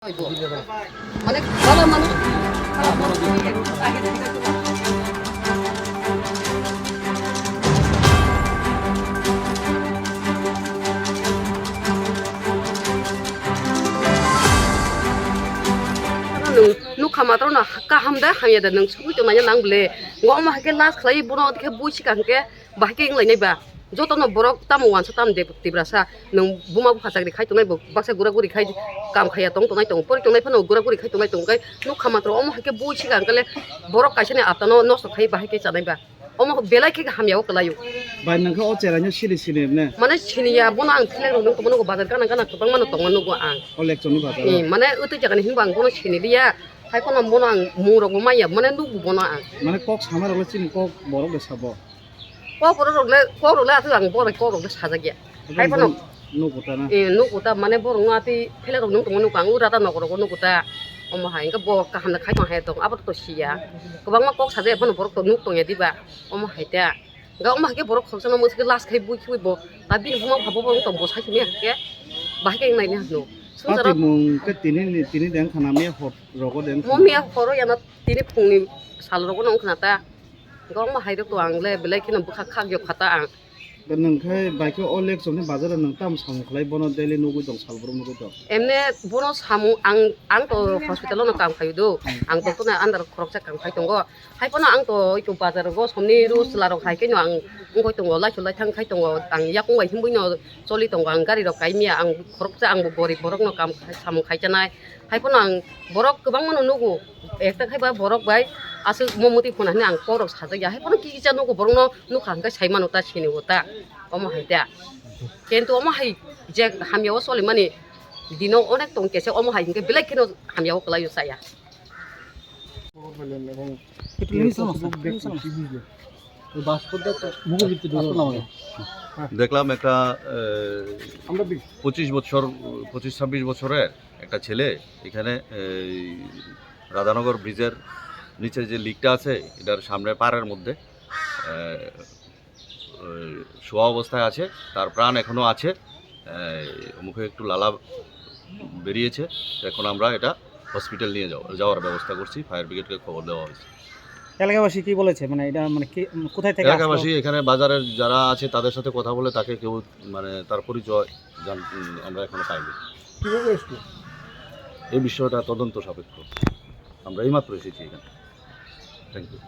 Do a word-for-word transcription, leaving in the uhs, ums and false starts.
Mane, bala manu. Nwng nukha matro no kaham da hamya da nwng sugwi tongmani nang bwle. Ngo omo hai khe last khlai bono khe bui sika hwnkhe bahai khe wnglainai ba. Jotono borok tamo wansa tamo de tiprasa nwng buma bupha chakri khai tongnai bo baksa gura guri khai kam khaiya tong tongnai tongo pori tongnai phano gura guri khai tongnai tongo kai nukha matro omo hai khe bui sika hwnkhe le borok kaisa ni apta no nosto khai bahai khe chanai ba. Omo belai khe hamya o kwlai o. Bai, nang khe o cherai no sini sini ne? Mane sini ya, bono ang thilek rok nung tongmani bazar gana gana kwbangma no tongma nugo ang. O lekchong ni bazar o? Eh, mane utui jaga ni hinba ang bono sini liya. Hai kono bono ang mung rok bo manya, mane nugo bono ang. Mane kok sama rok le chini kok borok de sabo? Kok borok rok le, kok rok le aswk ang borok kok rok le sajak ya. Hai bono nugo ta na? Eh, nugo ta, mane borok no atwi thilek rok nung tongma nugo ang, ura ta nok rok nugo ta. Omo hai hwnkhe bo kaham da khai tong hai tong, abo to siya. Kwbangma kok sajak ya, bono borok to nuk tong ya diba? Omo hai ta. Ga omo hai khe borok khoroksa no mwswk khe last khai bui khiui bo. Ta bini buma bupha bo wng tong bo sai simi hai khe. Bahai khe wng nai ni hwno. Swngcharo. Pati mung khe tini ni, tini deng khana miya hor rogo deng mo khana. Miya horo yana tini phungni sal rogo no wng khana ta. Ga omo hai rok to ang le belai kheno bwkha khak yok kha ta ang. Da nwng khe bai khe o lekchong ni bazar o nwng tamo samung khlai bono daily nugui tong sal brum nugui tong. Emne bono samung ang, ang to hospital o no kam khai do. Hmm. Ang doctor ni under khoroksa kam khai tongo. Hai phano ang to iko bazar rogo somni ru chwla rok hai khe no ang wngoi tongo, laisuk laithang khai tongo, ang yakung bai hinbui no choli tongo, ang gari rok kai miya, ang khoroksa ang bo gorib borok no kam khai, samung khai chanai. Hai phano ang borok kwbangma no nugo, ekta khai ba borok bai aswk mo muti phone hwnwi ang kok rok sajak ya, hai phano kisa nugo borok no nukha hwnkhe sai mano ta sini o ta, omo hai ta. Kintu omo hai je hamya o choli mani dino onek tong kesa omo hai hwnkhe belai kheno hamya o kwlai o chaya. একটু নিচে নামো, স্যার, নিচে নামো। ওই বাঁশপথটা একটু মুখের ভিতরে ঢুকে গেছে। দেখলাম একটা, আহ, আমরা বি- পঁচিশ বছর, পঁচিশ ছাব্বিশ বছরের একটা ছেলে এখানে এই রাধানগর ব্রিজের নিচে যে লিকটা আছে, এটার সামনে পাড়ের মধ্যে, আহ, ওই শোয়া অবস্থায় আছে, তার প্রাণ এখনও আছে। এই মুখে একটু লালা বেরিয়েছে। এখন আমরা এটা হসপিটাল নিয়ে যাওয়া, যাওয়ার ব্যবস্থা করছি, ফায়ার ব্রিগেডকে খবর দেওয়া হয়েছে। এলাকাবাসী কি বলেছে? মানে, এটা, মানে, কি, কোথায় থেকে আসলো? এলাকাবাসী এখানে বাজারের যারা আছে, তাদের সাথে কথা বলে তাকে কেউ, মানে, তার পরিচয় জান-, উম, আমরা এখনো পাইনি। কিভাবে এসলো? এই বিষয়টা তদন্ত সাপেক্ষ। আমরা এইমাত্র এসেছি এখানে। Thank you.